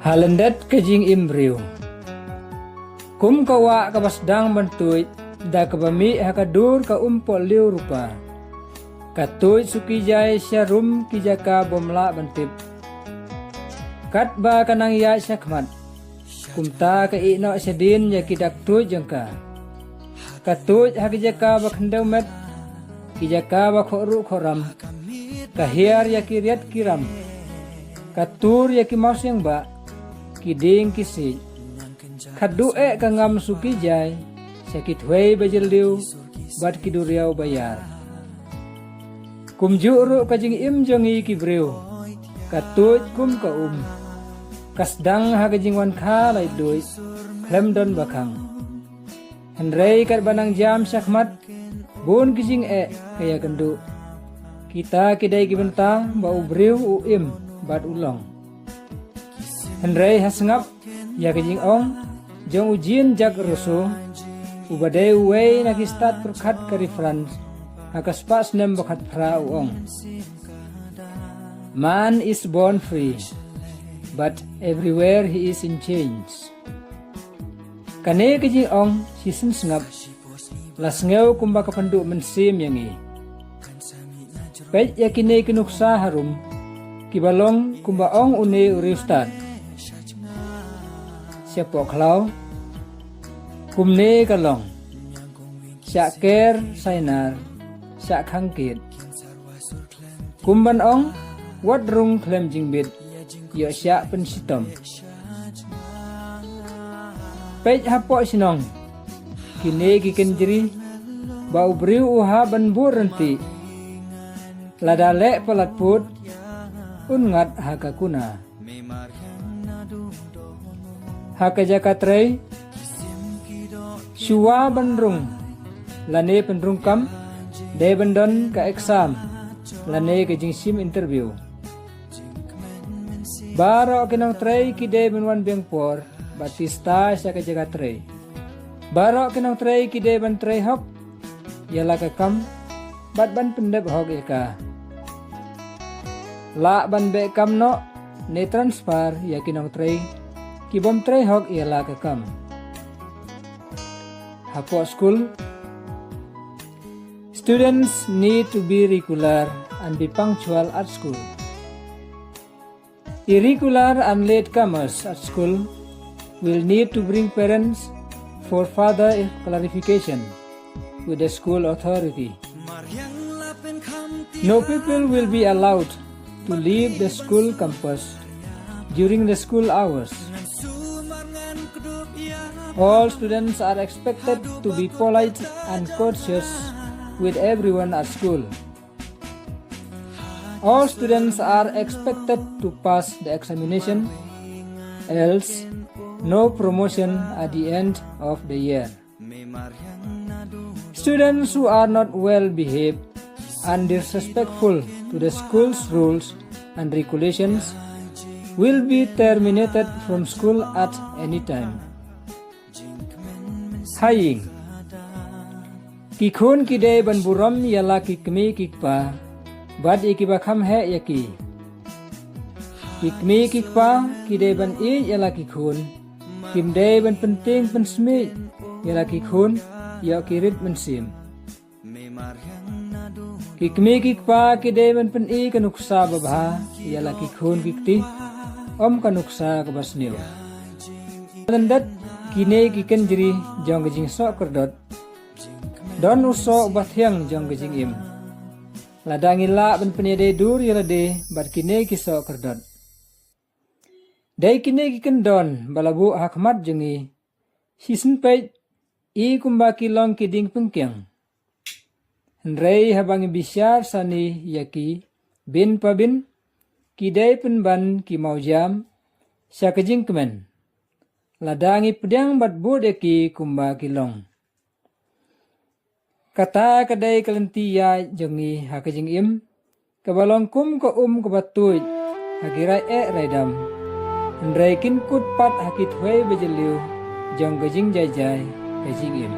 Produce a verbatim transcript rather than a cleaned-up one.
Ha lyndet ka jingim briew. Kum ka wah kaba sdang ban tuid, da kaba mih ha ka dur ka umpohliew rupa. Ka tuid suki jai sha rum ki jaka bym lah ban tip. Katba ka nang ïaid shakhmat, kumta ka ïeh noh shadien ïa ki dak tuid jong ka. Ka tuid ha ki jaka ba khyndew met, ki jaka ba khohruh khohram. Ka hiar ïa ki riat ki ram. Ka tur ïa ki mawsiang bah, ki dieng ki siej. Khatduh eh ka ngam suki jai sha ki thwei ba jylliew bad ki duriaw ba ïar. Kumjuh ruh ka jingim jong ngi ki briew, ka tuid kum ka um. Ka sdang ha ka jingwan kha laitluid, khlem don ba khang. Hynrei katba nang jam shakhmat, bun ki jingeh ka ïakynduh. Kita ki dei ki bynta ba u briew u im bad u long. Hynrei ha sngap ïa ka jingong jong u Jean-Jacques Rousseau, uba dei uwei na ki stad pyrkhat ka ri France, ha ka spah snem ba khatphra, u ong: "Man is born free, but everywhere he is in chains." Kane ka jingong shisien sngap, la sngew kumba ka pynduh mynsiem ïa ngi. Peit ïa kine ki nuksa harum, kiba long kumba ong une u riewstad. Shapoh khlaw, kumne ka long. Shah ker sainar, shah khang kied. Kum ban ong, wat rung khlem jingbit, ïoh shah pynshitom. Peit hapoh shnong, kine ki kynjri, ba u briew u hap ban bud ryntih. Lada leh palat pud, un ngat ha ka kuna. Ha ka jaka trei, shuwa ban rung lane pynrung kam, dei ban don ka exam lane ka jingshim interview. Baroh ki nongtrei ki dei ban wan biang por bad tista sha ka jaka trei. Baroh ki nongtrei ki dei ban trei hok ïa la ka kam bad ban pyndep hok ïa ka. Lah ban beh kam noh ne transfer ïa ki nongtrei ki bym trei hok ïa la ka kam. Hapoh skul, students need to be regular and be punctual at school. Irregular and late comers at school will need to bring parents for further clarification with the school authority. No people will be allowed to leave the school campus during the school hours. All students are expected to be polite and courteous with everyone at school. All students are expected to pass the examination, else no promotion at the end of the year. Students who are not well behaved and disrespectful to the school's rules and regulations will be terminated from school at any time. Ha ïing, ki khun ki dei ban burom ïa la ki kmie ki kpa bad ïa kiba kham heh ïa ki. Ki kmie ki kpa ki dei ban ïeit ïa la ki khun, kim dei ban pyntieng pynsmiej ïa la ki khun ïoh ki rit mynsiem. Ki kmie ki kpa ki dei ban pyni ka nuksa babha ïa la ki khun ki kti, ym ka nuksa kaba sniew. Lyndet kine ki kynjri jong ka jingsoh kyrdot, don u soh uba thiang jong ka jingim. Lada ngi lah ban pynïadei dur ïa lade bad kine ki soh kyrdot. Dei kine ki kyndon ba la buh ha khmat jong ngi, shisien peit i kumba ki long ki dieng pyngkiang. Hynrei haba ngi bishar sani ïa ki bin pa bin, ki dei pynban ki mawjam sha ka jingkmen. Lada ngi pdiang bad bud ïa ki kumba ki long. Kata ka dei ka lynti ïaid jong ngi ha ka jingim, kaba long kum ka um kaba tuid ha ki rai eh rai dam. Hynrei kin kut pat ha ki thwei ba jylliew jong ka jingjai jai ka jingim.